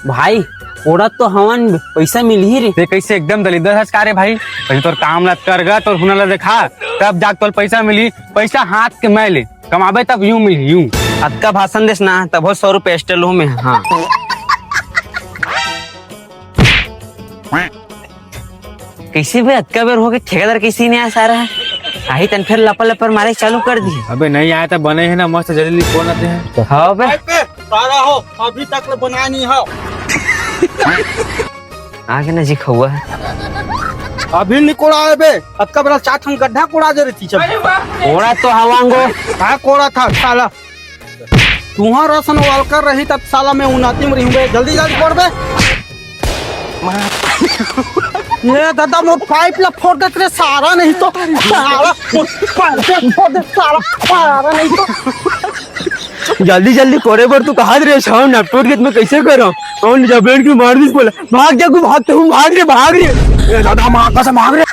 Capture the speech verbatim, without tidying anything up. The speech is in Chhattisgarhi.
भाई, कोड़ा तो हवन, पैसा मिलही रे। ते कैसे एकदम दलिद्दर हस का रे भाई? पहले तोर काम ला कर गा, तोर हुनर ला देखा, तब जाके तोर पैसा मिली। पैसा हाथ के मैं ले, कमाबे तब यूं मिली, यूं। अतका भाषण देस ना, तब हो सौ रुपये extra लूं मैं। हाँ। कैसे बे, अतका बेर हो गे, ठेकेदार कैसे नहीं आया सारा? आही तन फिर लपर लपर मारे चालू कर दी। अबे नहीं आया तो बने है ना, मस्त जल्दी लिख बोलते हैं। हाँ बे। भाई पे सारा हो, अभी तक ले बनाया नहीं हो। आगे ना जी खौआ। अभी नहीं कोड़ा है बे, अतका बड़ा चार ठन गड्ढा कोड़ा दे रही थी। चल। कोड़ा तो हवांगो। हाँ, कोड़ा था साला। तुहार असन वर्कर रही तब साला मैं उन्नति में रहूंगे। जल्दी जल्दी कर बे। ये दादा, मोर पाइप ला फोड़ देत रे सारा, नहीं तो सारा मोर पाइप ला फोड़ देत सारा, सारा नहीं तो। जल्दी जल्दी करे बर तू कहा रे, छाव नपटोट के मैं कैसे करो? और जबेड़ के मार दिस बोला, भाग जा, तू भाग, तू भाग रे, भाग रे। ए दादा, माँ कसम, भाग रे।